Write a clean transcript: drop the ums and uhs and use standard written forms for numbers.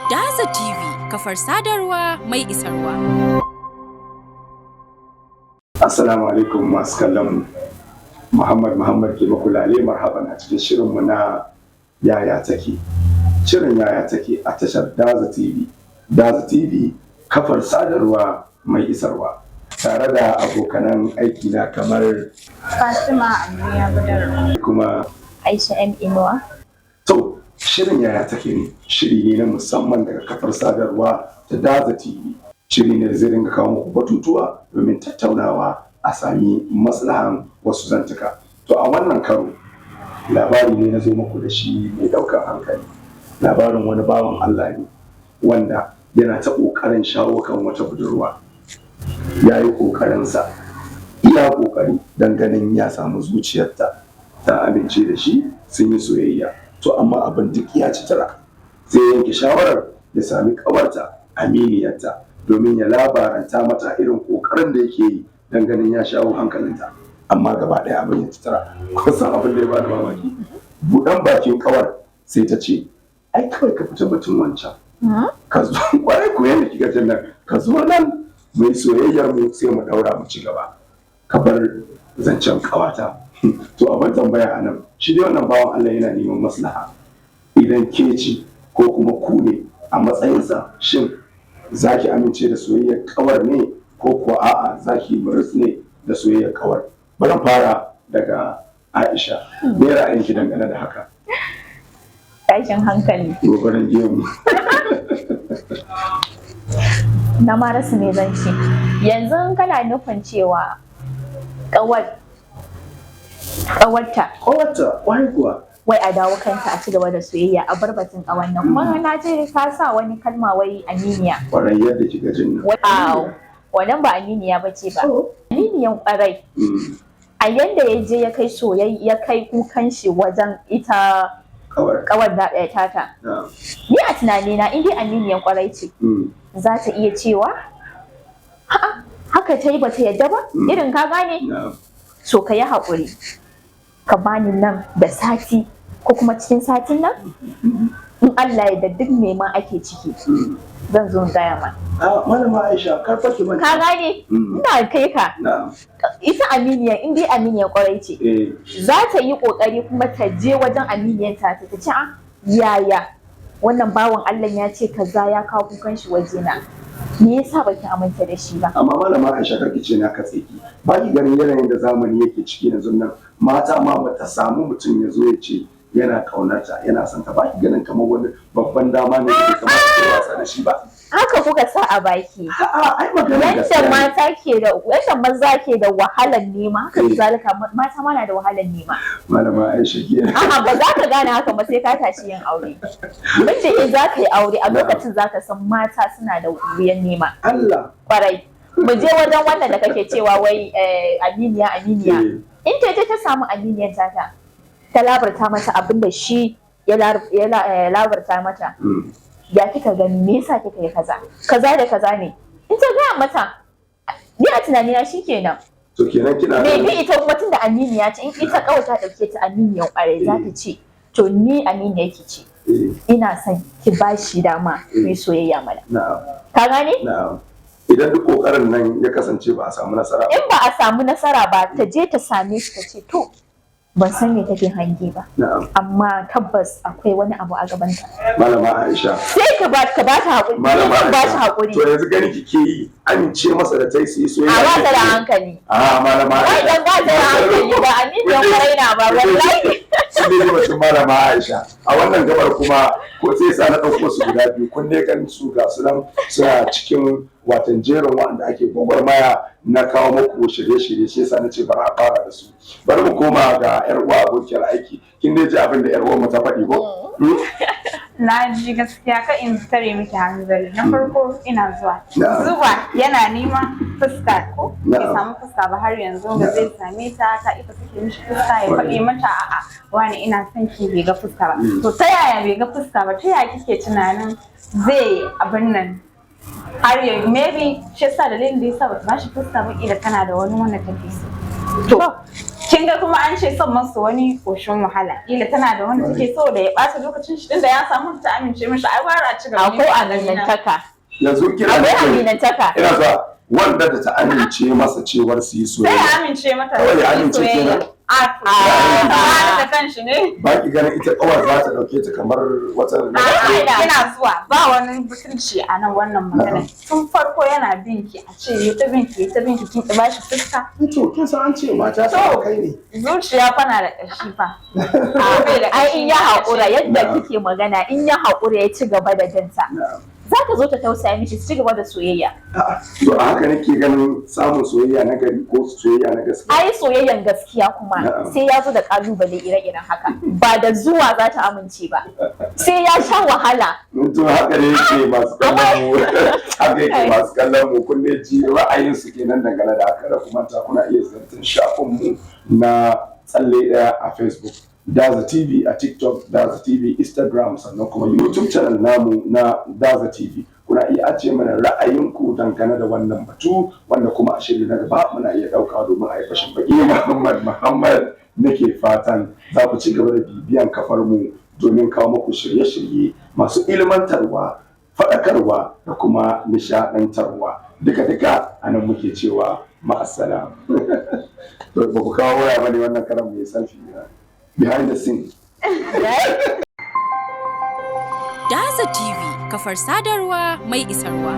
Daza TV, kafar sadarwa mai isarwa. Assalamu alaikum masu kallon mu. Muhammad Muhammad ke muku lale marhaban a cikin shirinmu na Yaya Take. Shirin Yaya Take a tashar Daza TV. Daza TV, kafar sadarwa mai isarwa. Tare da abokanan aiki na kamar Fatima Amina Badar. Kuma Aisha M Inuwa. To, shirin Yaya Take ne, shiri ne na musamman daga kafar sadarwa ta Daza TV. Shiri ne da zai dinga kawo muku batutuwa domin tattaunawa a sami maslahan wasu zantuka. To, a wannan karo labari ne na zo muku da shi mai ɗaukar hankali. Labarin wani bawan Allah ne wanda yana ta ƙoƙarin shawo kan wata budurwa. Ya yi ƙoƙarinsa, iya ƙoƙari don ganin ya samu zuciyarta ta amince da shi, sun yi soyayya. To, amma abin duk ya ci tara. Sai yanke shawarar ya sami ƙawarta, aminiyarta, domin ya labaranta mata irin ƙoƙarin da yake yi don ganin ya shawo hankalinta. Amma gaba ɗaya abin ya ci tara. Kun san abin da ya bada mamaki? Buɗan bakin ƙawar sai ta ce, "Ai kawai ka fita batun wancan. Ka zo," kwarai ko yadda kika jin nan, "ka zo nan mai soyayyar mu, sai mu ɗaura mu ci gaba. Ka bar zancen ƙawata." To, abin tambaya a nan, shi dai wannan bawan Allah yana neman maslaha. Idan ke ce ko kuma ku ne a matsayinsa, shin za ki amince da soyayyar kawar ne, ko kuwa a'a, za ki murus ne da soyayyar kawar? Bari in fara daga Aisha. Me ra'ayinki dangane da haka? Tashin hankali. Gobarin gemu. Na ma rasa me zan ce. Yanzu kana nufin cewa ƙawarta Kawarta, kwarai kuwa. wai a dawo kanta a ci gaba da soyayya, a bar batun ƙawar nan. Kuma na je ka sa wani kalma, wai aminiya. Kwarai, yadda kika jin nan. Wow. Wannan ba aminiya ba ce ba. Aminiyan ƙwarai. A yanda ya je ya kai soyayya, ya kai kukan shi wajen ita Kawar. ƙawar da ɗaya tata. Ni a tunanina, in dai aminiyan ƙwarai ce, za ta iya cewa, "A'a, haka ta yi ba ta yadda ba," irin ka gane, "So ka yi haƙuri, ka bani nan da sati ko kuma cikin satin nan, in Allah ya da, duk me ma ake ciki zan zo in gaya ma." Ah, Malama Aisha, kar fa ki manta. Ka gane? Ina kai ka. Ita aminiyan, in dai aminiyan ƙwarai ce, za ta yi ƙoƙari kuma ta je wajen aminiyan ta, ta ce, "A yaya wannan bawan Allah ya ce kaza, ya kawo kukan shi wajena, me yasa baki aminta da shi ba?" Amma Malama Aisha, karki ce na katse ki. Ba ki ganin yanayin da zamani yake ciki yanzu nan, mata ma bata samu mutum ya zo ya ce yana kaunarta, yana son ta, ba ki ganin kamar wani babban dama ne da bai kamata ki wasa da shi ba? Haka kuka sa a baki. A'a, ai maganar Yadda gaskiya ne. mata ke da, yadda maza ke da wahalar nema, haka zalika mata ma na da wahalar nema. Malama Aisha ke. A'a, ba za ka gane haka ba sai ka tashi yin aure. Muddin in za ka yi aure, a lokacin za ka san mata suna da wuyan nema. Allah. Kwarai. Mu je wajen wannan da kake cewa wai aminiya, aminiya. In ta je ta samu aminiyar tata, ta labarta mata abin da shi ya labarta mata. "Ya kika gani? Me yasa kika yi kaza? Kaza da kaza ne." In ta gaya mata, ni a tunanina shikenan. To, kenan kina Maybe ita kuma, tunda aminiya ce, in ita kawai ta dauke ta aminiyan kwarai, za ta ce, "To, ni aminiya ki ce, ina son ki ba shi dama ku yi soyayya mana." Ka gane? Na'am. Idan duk kokarin nan ya kasance ba a samu nasara ba. In ba a samu nasara ba, ta je ta same shi, ta ce, "To, ban san me take hange ba, amma tabbas akwai wani abu a gabanta." Malama Aisha. Sai ka ba ta haƙuri, ni Malama zan ba shi Aisha. haƙuri. To, yanzu gani kike yi amince masa da ta yi su yi soyayya? A ba ta da hankali. A, Malama Wai Aisha. dan ba ta da hankali ba aminiyan kwarai na ba, wallahi. Sun ne batun Malama Aisha. A wannan gabar kuma ko sai sa na ɗauko su guda biyu, kun ne kan su, ga su nan suna cikin watan jerin waɗanda ake gwagwarmaya na kawo muku shirye-shirye, shi yasa na ce bari a fara da su. Bari mu koma ga yar uwa, abokiyar aiki. Kin dai ji abin da yar uwar mu ta faɗi ko? Na ji, gaskiya ka in tare miki hanzari. Na farko ina zuwa. Na'am. Zuwa yana neman fuska ko? Bai Na'am. samu fuska ba har yanzu ba zai same ta, ta ita take mishi fuska, ya faɗi mata, "A'a, wani ina son ki," bai ga fuska ba. To, ta yaya bai ga fuska ba? Ta yaya kike tunanin zai abin nan? Har ya maybe shi yasa, dalilin da yasa ba ta bashi fuska ba, kila tana da wani wanda take so. To. Kin ga kuma an ce son masu wani koshin wahala. Kila tana da wani take so da ya ɓata lokacin shi din da ya samu ta amince mishi, ai gwara a ci gaba. Akwai aminantaka. Yanzu kira Akwai nake aminantaka. Ina zuwa, wanda da ta amince masa cewar su yi Sai ya soyayya. amince mata. Kawai ya su yi amince soyayya. kenan. A Ah. da kanshi ne. Ba ki ganin ita kawai za ta dauke ta kamar wata A'a, yana zuwa, ba wani butulci a nan wannan magana. Tun farko yana binki, a ce ya ta binki, ya ta binki, kin ki bashi fuska. To, kin san an ce mata su kai ne. Zuciya fa na da ƙashi fa. Bai da Ai in ya ƙashi. haƙura yadda Na'am. kike magana, in ya haƙura ya ci gaba da jinta, Na'am. za ta zo ta tausaya mishi, su ci gaba da soyayya. A'a, to a haka nake ganin samun soyayya na gari ko soyayya na gaskiya. Ai soyayyan gaskiya kuma Na'am. sai ya zo da kalubale ire-iren haka, ba da zuwa za ta amince ba, sai ya sha wahala. To, haka ne yake masu kallon mu, haka yake masu kallon mu, kun dai ji ra'ayin su kenan dangane da haka. Da kuma ta kuna iya ziyartar shafin mu na Tsalle Daya a Facebook, Daza TV a TikTok, Daza TV Instagram, sannan kuma YouTube channel namu na Daza TV. Kuna iya ajiye mana ra'ayinku dangane da wannan batu, wanda kuma a shiri na gaba muna iya ɗauka domin a yi fashin baki. Muhammad Muhammad nake fatan za ku ci gaba da bibiyan kafar mu domin kawo muku shirye-shirye masu ilmantarwa, faɗakarwa da kuma nishaɗantarwa. Duka-duka a nan muke cewa ma'assalam. To, ba ku kawo waya ba ne wannan karan mai selfie behind the scene. Daza TV, kafar sadarwa mai isarwa.